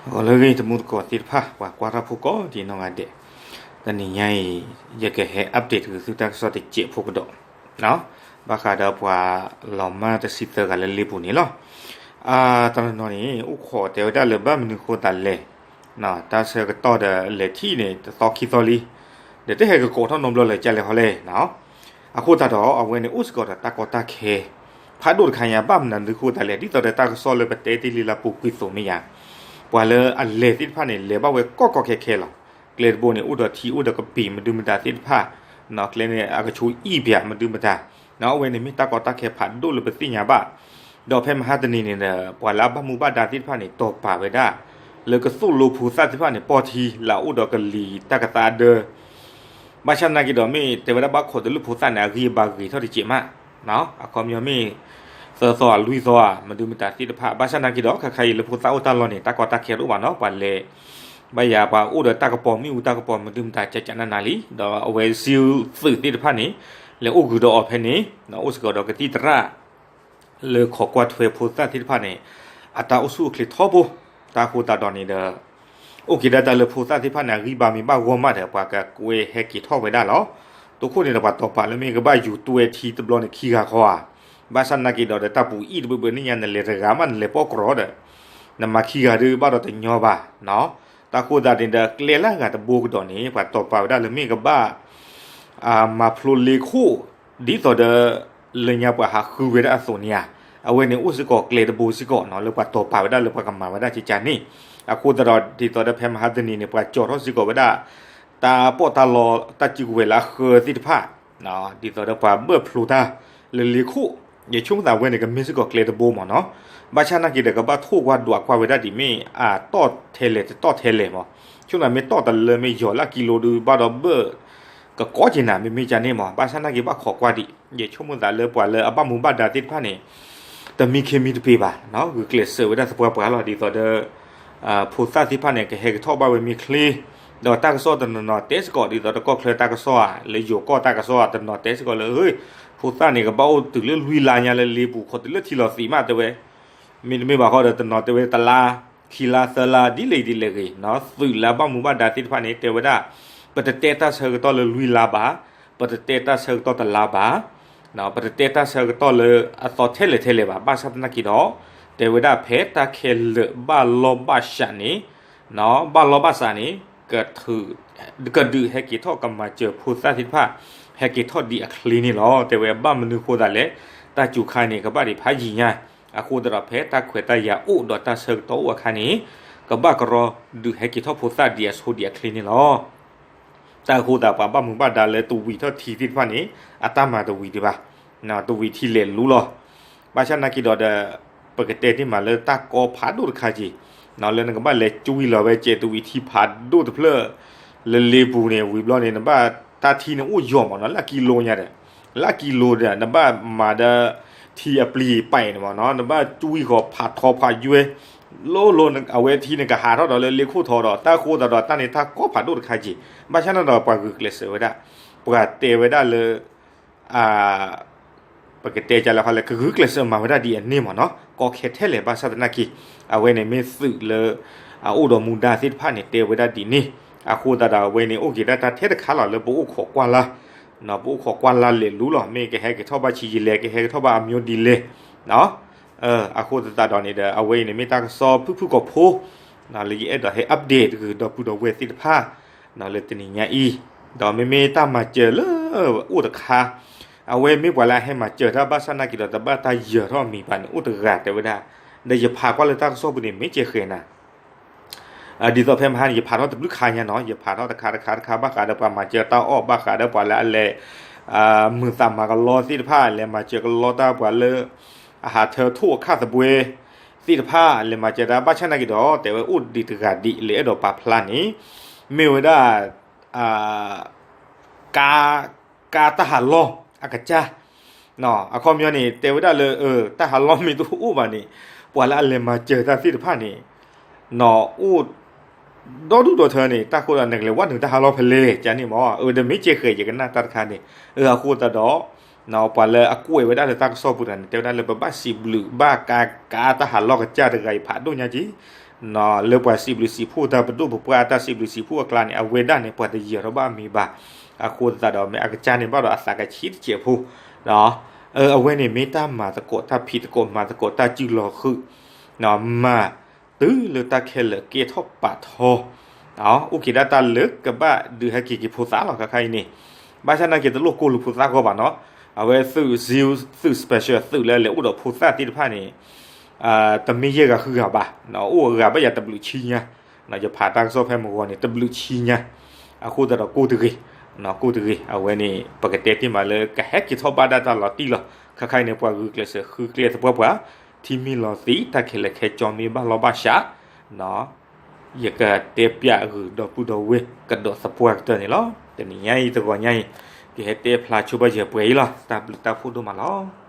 ဂီၤလၢအဂ့ၤ တံၤသကိးသ့ၣ်တဖၣ် ပှၤကွၢ်တၢ်ဖိကိးဒံနီၢ်ဂၤဒဲး, တနံၤညါအံၤ ယကဟဲ update တဂ့ၤသုတၢ်ကစီၣ်တစဲးဖိကဒီး, ဘၣ်ဃးဒီးပှၤလီၤမၢ်တဆံသၢဂၤလၢလ့ပူၤန့ၣ်လီၤ. တနီၤနီၤန့ၣ် အိၣ်ခိးတဲဝဲဒၣ်လၢဘၣ်မနုၤဃိသးလဲၣ်, တၢ်ဆၢကတီၢ်ဒီးလဲၤထံၣ်န့ၣ် တသီခံသီလံ, ဒီးတဟဲကကိးထီၣ်နီတဘျီလၢၤကလဲၣ်ဟီလဲၣ်. အဃိသတးဒီး အဝဲန့ၣ်အိၣ်စ့ၢ်ကီးဒီးတၢ်ကီတၢ်ခဲ ဖးဒိၣ်တခါညါ ဘၣ်မနုၤဒုးဃိသးလဲၣ်, ဒ်သိးဒီးတၢ်ကစီၣ်လၢပတဲတ့ၢ်လံလၢပူၤကွံာ်သိးမ့ၢ်ယၤ, ပှၤလၢအလဲၤသ့ၣ်တဖၣ်န့ၣ် လဲၤဘၣ်ဝဲကီၢ်ကီၢ်ခဲခဲလီၤ. ကျဲတဘိန့ၣ် အိၣ်ဒီးထံအိၣ်ဒီးကပံာ်မဒုမတၤသ့ၣ်တဖၣ်, ကျဲန့ၣ်အကဆိအံၣ်ပၠးမဒုမတၤ, အဝဲန့ၣ်မ့ၢ်တၢ်ကီတၢ်ခဲဖးဒိၣ်လၢပသ့ၣ်ညါဘၣ်. ဒီးဖဲမဟါတနံၤန့ၣ်ဒီး ပှၤလၢအဘၣ်မူဘၣ်ဒါသ့ၣ်တဖၣ်န့ၣ် တီၢ်ပာ်ဝဲဒၣ် လၢကသိၣ်လိဖိသၣ်သ့ၣ်တဖၣ်န့ၣ် ပီၢ်ထံလၢအအိၣ်ဒီးကလံၤတၢ်ကသါဒၢ ဘၣ်ဆၣ်သနာ်က့ဒီး မ့ၢ်တဲဝဲဒၣ်ဘၣ်ခိးတလၢဖိသၣ်န့ၣ် အဂံၢ်အဘါဂ့ၤထီၣ်တစဲးမး, အခီပညီမ့ၢ် သၢသီဧါလွံၢ်သီဧါ မဒုမတၤသ့ၣ်တဖၣ်, ဘၣ်ဆၣ်သနာ်က့ဒီး ခဲခါအံၤလၢဖိသၣ်အိၣ်တၢ်လီၢ်န့ၣ် တၢ်ကီတၢ်ခဲတအိၣ်ဘၣ်နီၤ, ပှၤလဲၤ ဘၣ်ယၤပှၤအိၣ်ဒီးတၢ်ကပီၤမ့ၣ်အူတၢ်ကပီၤမဒုမတၤကကနးနးလံ, ဒီးအဝဲစံသုးသ့ၣ်တဖၣ်န့ၣ် လဲၤအိၣ်ဂုာ်ဒီးအီၤဖဲန့ၣ်, အိၣ်စ့ၢ်ကီးဒီးကသံၣ်သရၣ် လၢခိးကွၢ်ထွဲဖိသၣ်သ့ၣ်တဖၣ်န့ၣ် အတၢ်အိၣ်ဆူၣ်အိၣ်ချ့ထီဘိ, တၢ်ဃိသတးဒီးန့ၣ်ဒီး အိၣ်က့ၤဒၣ်တၢ်လၢဖိသၣ်သ့ၣ်တဖၣ်န့ၣ် အဂံၢ်ဘါမ့ၢ်ဘၣ်ဂီၢ်မးဒီး ပှၤကကွဲဟဲက့ၤထီၣ်ဝဲဒၣ်လီၤ. တိခိၣ်န့ၣ်ဒီးပှၤတီၢ်ပာ်လၢမ့ၢ်ကဘၣ်ယူၤတွဲထံတဘျီန့ၣ်ခံဂၤဃီဧါ, ဘၣ်ဆၣ်သနာ်က့ဒီး ဒီးတၢ်ပူၤအံၣ်တဘၢဘၢန့ၣ်ညါ နလဲၤတဂၤမးနလဲၤပိာ်ကြီဒီး နမၤခံဂၤဒုးဘၣ်ဒီးတညီဘၣ်, တၢ်ဃိသတးန့ၣ်ဒီး ကျဲလၢအဂၤတဘိကဒီးန့ၣ် ပှၤတီၢ်ပာ်ဝဲဒၣ်လၢမ့ၢ်ကဘၣ် မၤဖျိလ့ခိၣ် ဒ်သိးဒီး လၢညါပှၤဟးဃုဝဲဒၣ်အသိးန့ၣ်ဧါ, အဝဲန့ၣ်အိၣ်စ့ၢ်ကီးကျဲတဘိစ့ၢ်ကီးနီၤ လၢပှၤတီၢ်ပာ်ဝဲဒၣ်လၢပှၤကမၤဝဲဒၣ်ကကန့ၣ်, အဃိသတးဒီး ဒ်သိးဒီးဖဲမဟါတနံၤန့ၣ် ပှၤကၠီၣ်ထီၣ်စ့ၢ်ကီးဝဲဒၣ် တၢ်ပီးတၢ်လီ တၢ်စုကဝဲၤလၢအဃၢသ့ၣ်တဖၣ် ဒ်သိးဒီးပှၤဘၢၣ်ဖျိတၢ်လၢလ့ခိၣ်, ယဆိကမိၣ်သးဝဲန့ၣ် ကမ့ၢ်စ့ၢ်ကီးကျဲတဘိမ့ၢ်နီၤ, ဘၣ်ဆၣ်သနာ်က့ဒီး ကဘၣ်ထိၣ်ကွၢ်ဒွးကွၢ်ဝဲဒၣ်ဒ်မ့ၢ် အတီၢ်ထဲလဲၣ်တတီၢ်ထဲလဲၣ်မ့ၢ်, ဆိကမိၣ်သးမ့ၢ်တီၢ်တလၢမ့ၢ်ယီၤလၢကံလိဒုးဘၣ်ဒီးဘၢၣ် ကကီက့ၤနၤ မ့မ့ၢ်ကန့ၣ်မ့ၢ်, ဘၣ်ဆၣ်သနာ်က့ဘၣ်ခိးကွၢ်ဒံး, ယဆိကမိၣ်သးလၢပှၤလၢအဘၣ်မူဘၣ်ဒါသ့ၣ်တဖၣ်န့ၣ် တမံခ့မံတပ့ၤဘၣ်, ဂုာ်ကျဲးစၢးဝဲဒၣ်သပှၢ်ပှၢ်လီၤ, ဒ်သိးဒီး ဖိသၣ်သ့ၣ်တဖၣ်န့ၣ် ကဟဲက့ၤထီၣ်ဘၣ်ဝဲမ့ၢ်ချ့, ဒီးတၢ်ကစီၣ်တနီၤနီၤတဲစ့ၢ်ကီး ဒ်သိးဒီးကီၢ်ချၢတၢ်ကစီၣ်ဧါ လၢယိၤကီၢ်တၢ်ကစီၣ်ဧါ တနီၤတဲစ့ၢ်ကီးလၢ ဖိသၣ်န့ၣ် ကဘၣ်အိၣ်တုၤလၢလွံၢ်လါညါလၢလ့ပူၤ ခိးတုၤလၢထံလီၤသံးမးတဲဝဲ, မ့တမ့ၢ်ဘၣ်ဃီဒီးတနီၤတဲဝဲတလါ, ခံလါ သၢလါ ဒ်လဲၣ်ဒ်လဲၣ်ဂ့ၤ, သုးလၢအဘၣ်မူဘၣ်ဒါသ့ၣ်တဖၣ်န့ၣ် တဲဝဲဒၣ် ပတတဲတၢ်ဆၢကတီၢ်လၢလွံၢ်လါဘၣ်, ပတတဲတၢ်ဆၢကတီၢ်တလါဘၣ်, ပတတဲတၢ်ဆၢကတီၢ်လၢအသီထဲလဲၣ်ထဲလဲၣ်ဘၣ်, ဘၣ်ဆၣ်သနာ်က့ဒီး တဲဝဲဒၣ်ဖဲတၢ်ခဲလၢာ်ဘၣ်လီၢ်ဘၣ်စးန့ၣ်, ဘၣ်လီၢ်ဘၣ်စးန့ၣ် ကဒုးဟဲက့ၤထီၣ်ကမၤစၢၤဖိသၣ်သ့ၣ်တဖၣ် ဟဲက့ၤထီၣ်ဒံးအချ့န့ၣ်လီၤ. တဲဝဲဘၣ်မနုၤဃိသးလဲၣ်, တၢ်စူၤခါန့ၣ် ကဘၣ်ဒံးဖးယံာ်ညါ, အဃိသတးဒီးဖဲတၢ်ခွဲးတၢ်ယာ်အိၣ်ဒီးတၢ်ဆၢကတီၢ်အိၣ်အခါန့ၣ် ကဘၣ်ကရီဒုးဟဲက့ၤထီၣ်ဖိသၣ်ဒံးအဆိဒံးအချ့န့ၣ်လီၤ. တၢ်အဃိသတးပှၤဘၣ်မူဘၣ်ဒါလၢတဝံၤထီၣ်ထံသ့ၣ်တဖၣ်န့ၣ် အတၢ်မၤတဝံၤဒံးဘၣ်, တဝံၤထံလဲၤလူလီၤ. ဘၣ်ဆၣ်သနာ်က့ဒီးဒီး ပကတဲန့ၢ်မးလၢတၢ်ကီဖးဒိၣ်တခါက့ၤ, လၢနကဘၣ်လဲၤကွံာ်လီၤဝဲကဲးတဝံၤထံဖးဒိၣ်တဖျၢၣ် လၢလ့ပူၤန့ၣ် ဝံၤဘျီန့ၣ် နဘၣ်တၢ်ထံန့ၣ်အိၣ်ယီၤမးနီၤ လၢအကံလိညါဒီး, လၢအကံလိဒီး နဘၣ်မၤဒီး ထံအပျံၤပာ်န့ၣ်မးနီၤ နဘၣ်ကွံာ်ဃီၤဖးထီဖးယွဲ လိလိ အဝဲထံန့ၣ်ကဟးထီၣ်ဒီးလၢလ့ခိၣ်ထီဒီး တၢ်ဃိသတးဒီးတၢ်န့ၣ်တၢ်ကီဖးဒိၣ်တခါက့ၤ, ဘၣ်ဆၣ်န့ၣ်ဒီးပှၤဂုာ်ကျဲးစၢးဝဲဒၣ်, ပှၤတဲဝဲဒၣ်လၢ ပကတဲကလဲၣ်ဃီလဲၣ် ကဂုာ်ကျဲးစၢးမၤဝဲဒၣ်ဒ်အန့ၣ်မးနီၤ ကီခဲထဲလဲၣ် ဘၣ်ဆၣ်သနာ်က့ အဝဲန့ၣ်မ့ၢ်သုးလၢ အအိၣ်ဒီးမူဒါသ့ၣ်တဖၣ်န့ၣ် တဲဝဲဒၣ်ဒ်န့ၣ်, အဃိသတးဒီးအဝဲန့ၣ် အိၣ်က့ၤဒၣ်တၢ်ထဲတခါလီၤလၢပအိၣ်ခိးကွၢ်လၢ်, ပအိၣ်ခိးကွၢ်လၢ်လဲၤလူလီၤ မ့ၢ်ကဟဲက့ၤထီၣ်ဘၣ်ဆံးယံာ်လဲၣ် ကဟဲက့ၤထီၣ်ဘၣ်အမျိုးဒ်လဲၣ်, အဃိသတးဒီးန့ၣ်ဒီး အဝဲအံၤန့ၣ်မ့ၢ်တၢ်ကစီၣ်ဖုၣ်ဖုၣ်ကိာ်ဖိ လၢယအဲၣ်ဒိးဟဲ update တဂ့ၤ ဒီပုၢ်ဒီဝဲၢ်သ့ၣ်တဖၣ် လၢတနံၤညါအံၤ, ဒီးမ့မ့ၢ်တၢ်မၤစၢၤလၢအိၣ်တခါ, အဝဲမ့ၢ်ပှၤလၢအဟဲမၤစၢၤတၢ်ဘၣ်ဆၣ်သနာ်က့ဒီး တဘၣ်တၢ်ယၢၤထီၣ်အမံၤပှၤန့ၣ် အိၣ်တဂၤတဲဝဲဒၣ်, ဒီးယဖးကွၢ်လၢတၢ်ကစီၣ်ပူၤန့ၣ် မ့ၢ်ကဲဃဲၤနၤ ဒ်သိးဖဲမဟါန့ၣ် ယဖးထီၣ်တဘျုးခါညါနီၤ ယဖးထီၣ်တခါတခါတခါ ဘၣ်ဃးဒီးပှၤမၤစၢၤတၢ်အီၣ် ဘၣ်ဃးဒီးပှၤလၢအလဲၤ မုာ်သးမၤကလီသ့ၣ်တဖၣ် လဲၤမၤစၢၤကလီတၢ် ပှၤလၢအဟးထၢထိၣ်အခၣ်သဘှဲသ့ၣ်တဖၣ် လဲၤမၤစၢၤတၢ် ဘၣ်ဆၣ်သနာ်က့ဒီး တဲဝဲအိၣ်ဒံးတဂၤဒံး လၢအဲၣ်ဒိးပာ်ဖျါန့ၣ် မ့ၢ်ဝဲဒၣ် ကါ ကါတၢ်ဟးလီၢ်အကစၢ် အခီပညီန့ၣ် တဲဝဲဒၣ်လၢ တၢ်ဟးလီၢ်မ့ၢ်တအိၣ်ဘၣ်န့ၣ် ပှၤလၢအလဲၤမၤစၢၤတၢ်သ့ၣ်တဖၣ်န့ၣ် အိၣ်ဒီဒူၣ်ဒီထၢန့ၣ် တၢ်ဃိဒီးနကလဲၤဝဲနုာ်တၢ်ဟးလီၢ်ဖဲလဲၣ် ကန့ၣ်မး အဝဲဒီးမ့ၢ်ကဲဃဲၤ ယကနၣ်တၢ်တခါန့ၣ် အဃိသတးဒီး ပှၤလၢအကွဲးဝဲဒၣ်လၢတၢ်ကစီၣ်ပူၤတဂၤန့ၣ် တဲဝဲဒၣ်လၢပဘၣ်စံးဘျုးဘၣ်ကါ ကါတၢ်ဟးလီၢ်ကစၢ်တဂၤအံၤဖးဒိၣ်ညါက့ၤ လၢပှၤစံးဘျုးစံးဖှိၣ်တၢ်ပဒိၣ်ပပှၢ်အတၢ်စံးဘျုးစံးဖှိၣ်အကျါန့ၣ် အဝဲဒၣ်န့ၣ် ပှၤတယံာ်ထီၣ်ဘၣ်မ့ၢ်ဘၣ်. အဃိသတးဒီး မ့ၢ်အကစၢ်န့ၣ်ဘၣ်ဒီးအသးကဆံးတစဲးဖိ, အဝဲန့ၣ်မ့ၢ်တၢ်မၤသကိးတၢ်ဖံးသကိးမၤသကိးတၢ်စုလီၤဃုာ်, မၤတုၤလၢတၢ်ခဲလၢာ်ကဲထီၣ်ပာ်ထီ အိၣ်က့ၤဒၣ်တၢ်လၢကဘၣ်ဒုးဟဲက့ၤက့ၤဖိသၣ်လီၤ ခါခါအံၤန့ၣ်. ဘၣ်ဆၣ်နာ်က့ၤတလိၣ်ကိၢ်လၢဖိသၣ်ဂီၢ်ဘၣ်နီၤ. အဝဲသုး SEAL သုး special သုးလၢအလဲၤအိၣ်ဒီးဖိသၣ်သ့ၣ်တဖၣ်န့ၣ် တမ့ၢ်ယဲၢ်ဂၤဃုဂၤဘၣ်, အိၣ်အဂၤဘၣ်ယၤတဘျုးဆံညါ, ယဖးတၢ်ကစီၣ်ဖဲမုၢ်ဂီၤန့ၣ် တဘျုးဆံညါ, အဃိသတးဒီးကိၢ်တဂ့ၤ, ကိၢ်တဂ့ၤ, အဝဲန့ၣ် ပကတဲတ့ၢ်မးလၢကဟဲက့ၤထီၣ်ဘၣ်ဒၣ်တၢ်လီၤတံၢ်လီၤ. ခါခါအံၤန့ၣ် ပှၤဂုာ်ကျဲးစၢးဃုကျဲသပှၢ်ပှၢ်, ထံမ့ၢ်လီၤသံး တၢ်ခဲလၢာ်ခဲဆ့မ့ၢ်ဘၣ်လီၢ်ဘၣ်စး ယကတဲပျးဂုာ်ဒီပုၢ်ဒီဝဲၢ်ကဒီးသပှၢ်ကတၢၢ်န့ၣ်လီၤ. တနံၤညါအံၤတဂီၤညါအံၤ ကဟဲတဲဖျါဆိဘၣ်ယပှဲၤအံၤလီၤ. တၢ်ဘျုးတၢ်ဖှိၣ်ဒိၣ်မးလီၤ.